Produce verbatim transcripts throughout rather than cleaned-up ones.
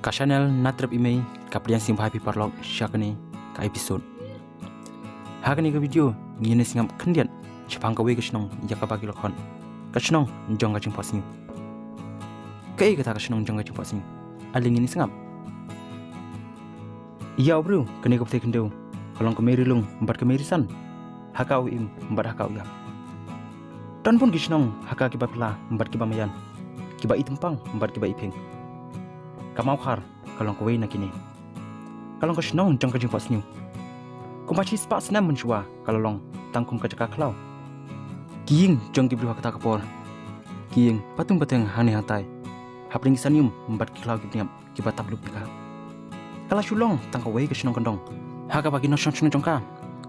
Ka channel Natrep Imei ka pdiang sngewbha ïa phi paralok sha kane ka episode. Ha kane ka video ngin ïa sngap khyndiat shaphang kawei ka shnong ïa kaba ki la khot ka shnong jong ka jingphohsniew. Kaei kata ka shnong jong ka jingphohsniew? Ale ngin ïa sngap. Ïa u briew kane ka pyrthei khyndew ka long ka mei ri lung bad ka mei ri san, ha ka u im bad ha ka u ïap. Don bun ki shnong ha ka kiba phylla bad kiba maïan, kiba i tympang bad kiba i phieng. Ka Mawkhar ka long kawei na kine. Ka long ka shnong jong ka jingphohsniew. Kumba shispah snem mynshuwa ka la long tang kum ka jaka khlaw. Ki ïing jong ki briew ha kata ka por ki ïeng pateng pateng hangne hangtai hapdeng ki sanium bad ki khlaw ki bniap kiba tap lup ïa ka. Ka la shu long tang kawei ka shnong kyndong ha kaba ki nongshong shnong jong ka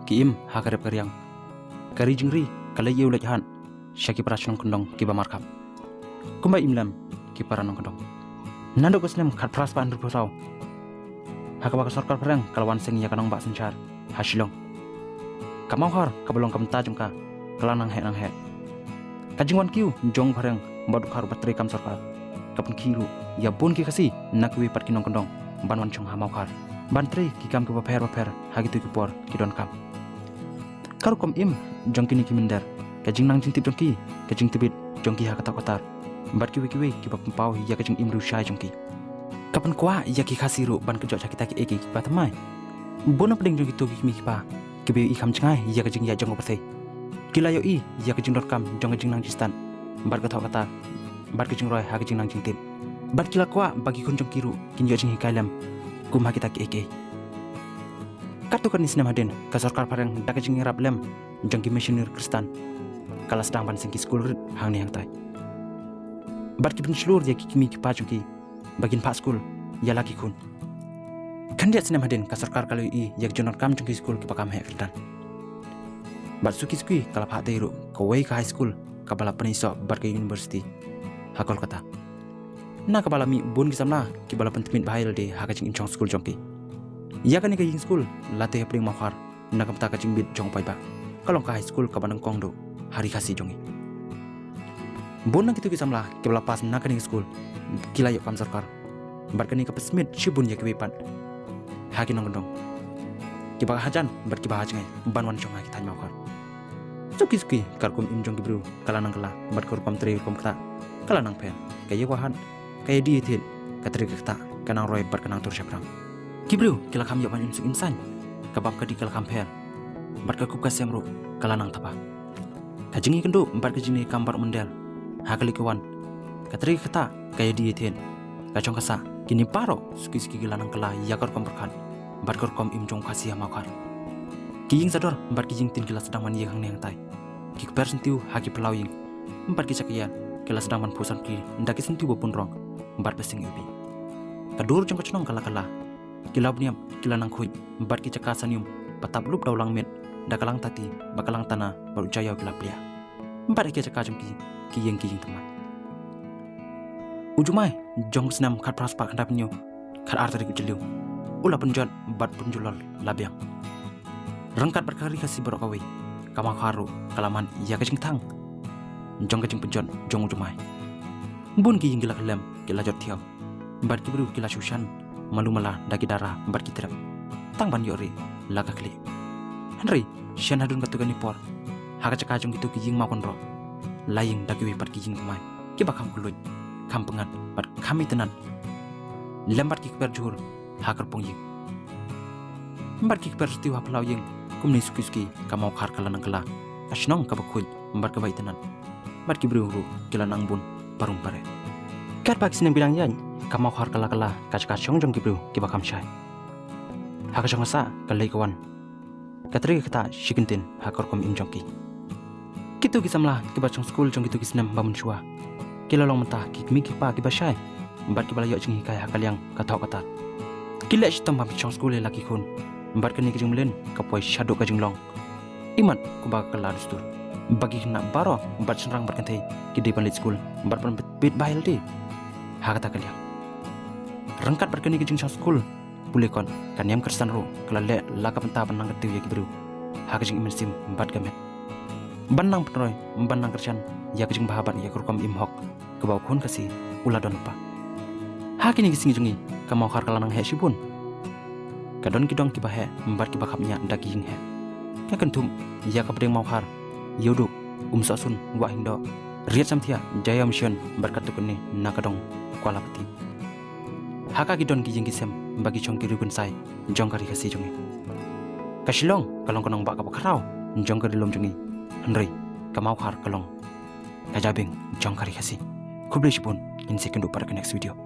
ki im ha ka rep ka riang. Ka ri jingri ka leit ïew leit hat sha ki para shnong kyndong kiba markhap, kumba im lem ki para nongkyndong. Naduh ka snem khatphra spah hynriewphew saw, ha kaba ka sorkar phareng ka la wan seng ïa ka nongbah synshar ha Shillong, ka Mawkhar kaba long ka bynta jong ka ka la nang heh nang heh. Ka jingwan kiew jong u phareng bad u dkhar uba trei kam sorkar ka pynkhih ruh ïa bun ki Khasi na kiwei pat ki nongkyndong ban wan shong ha Mawkhar ban trei ki kam kiba pher bapher ha kito ki por ki donkam. Ka rukom im jong kine ki mynder, ka jingnang jingtip jong ki, ka jingtbit jong ki ha ka thok ka tar bad kiwei kiwei kiba pynpaw ïa ka jingim riewshai jong ki, ka pynkwah ïa ki Khasi ruh ban kjot sha kita kiei kiei kiba thymmai. Bun na pdeng jong kito ki kmie ki kpa kiba ïohi kham jngai ïa ka jingïaid jong ka pyrthei, ki la ïohi ïa ka jingdonkam jong ka jingnang jingstad bad ka thok ka tar bad ka jingroi ha ka jingnang jingtip. Bad ki la kwah ba ki khun jong ki ruh kin ïoh jinghikai lem kum ha kita kiei kiei. Katto katne snem hadien, ka sorkar phareng da ka jingïarap lem jong ki missionary Khristan ka la sdang ban seng ki skul rit hangne hangtai bad ki pynshlur ïa ki kmie ki kpa jong ki ba kin phah skul ïa la ki khun. Khyndiat snem hadien ka sorkar ka la ïohi ïa ka jingdonkam jong ki skul kiba kam heh kyrdan. Bad suki suki ka la phah tei ruh kawei ka high school kaba la pynïasoh bad ka university ha Kolkata, na kaba la mih bun ki samla kiba la pyntbit bha ïalade ha ka jingim shong skul jong ki. Ïa kane ka ïing skul la tei hapdeng Mawkhar na ka bynta ka jingbit jong u paidbah. Ka long ka high school kaba nyngkong duh ha ri Khasi jong ngi. Bun na kito ki samla kiba la pass na kane ka skul ki la ïoh kam sorkar bad kane ka pynsmit shibun ïa kiwei pat ha ki nongkyndong kiba hajan bad kiba hajngai ban wan shong ha ki thaiñ Mawkhar. Suki suki ka rukom im jong ki briew ka la nang kylla bad ka rukom trei rukom ktah ka la nang pher. Ka ïa wah hat, ka ïa die ïa thied, ka trei ka ktah ka nang roi bad ka nang tur shaphrang. Ki briew ki la kham ïoh ban im suk im saiñ, ka bap ka dih ka la kham pher bad ka kup ka sem ruh ka la nang thapa. Ka jingïakynduh bad ka jingïakam baroh mynder ha ka leit ka wan, ka trei ka ktah, ka ïa die ïa thied, ka shong ka sah, kine baroh suki suki ki la nang kylla ïa ka rukom pyrkhat bad ka rukom im jong u Khasi ha Mawkhar. Ki ïing sador bad ki ïing tin ki la sdang ban ïeng hangne hangtai. Ki kper syntiew ha ki phyllaw ïing bad ki jaka ïar ki la sdang ban phuh san ki da ki syntiew ba pun rong bad ba seng iwbih. Ka dur jong ka shnong ka la kylla. Ki law bniap ki la nang khuid bad ki jaka sanium ba tap lup da u langmiet, da ka langtati bad ka langtana bad u jaïaw ki la plia. Bad ha ki jaka jong ki, ki ïeng ki ïeng thymmai. U jumai jong u snem khatphra spah khyndai phew hynñiew, khatar tarik u Jylliew, u la pynjot bad pynjulor la biang. Ryngkat bad ka ri Khasi baroh kawei, ka Mawkhar ruh ka la mad ïa ka jingthang jong ka jingpynjot jong u jumai. Bun ki ïing ki la kyllem, ki la jot thiaw bad ki briew ki la shu shan malu mala da ki dara bad ki trep tang ban ïoh rieh la ka khlieh. Hynrei shen hadien katto katne por, ha ka jaka jong kito ki ïing mawkynroh, la ïeng da kiwei pat ki ïing thymmai kiba kham kylluid, kham pyngngad bad kham itynnad, lem bad ki kper jhur ha ka rpong ïing bad ki kper syntiew ha phyllaw ïing. Kumne suki suki ka Mawkhar ka la nang kylla ka shnong kaba khuid bad kaba itynnad, bad ki briew ruh ki la nang bun parum pareh. Katba ki snem ki dang ïaid, ka Mawkhar ka la kylla ka jaka shong jong ki briew kiba kham shai. Ha ka shong ka sah, ka leit ka wan, ka trei ka ktah shi kyntien ha ka rukom im jong ki. Kito ki samla kiba shong skul jong kito ki snem ba mynshuwa ki la long mynta ki kmie ki kpa kiba shai bad kiba la ïoh jinghikai ha ka liang ka thok ka tar. Ki leh shitom ban pynshong skul ïa la ki khun bad kane ka jingmlien ka poi shaduh ka jinglong. Imat kumba ka la dustur ba ki khynnah baroh bad shynrang bad kynthei ki dei ban leit skul bad ban pynbit bha ïalade ha kata ka liang. Ryngkat bad kane ka jingshong skul pule kot, ka niam Khristan ruh ka la leh la ka bynta ban nang kyntiew ïa ki briew ha ka jingim mynsiem bad ka met, ban nang pynroi, ban nang kyrshan ïa ka jingbha bad ïa ka rukom im hok kaba u khun Khasi u la don lypa. Ha kine ki sngi jong ngi, ka Mawkhar ka la nang heh shibun. Ka don ki dong kiba heh bad kiba khapngiah da ki ïing heh. Nga kynthup ïa ka Pdeng Mawkhar, Ïewduh, Umsohsun, Wahingdoh, Riat Samthiah, Jaiaw Mission bad katto katne na ka dong Kualapati. Ha ka ki don ki ïing ki sem ba ki shong ki riew kynsai jong ka ri Khasi jong ngi. Ka Shillong ka long ka nongbah kaba khraw jong ka ri lum jong ngi, hynrei ka Mawkhar ka long ka jabieng jong ka ri Khasi. Khublei shibun, ngin sa ïakynduh pat ha ka next video.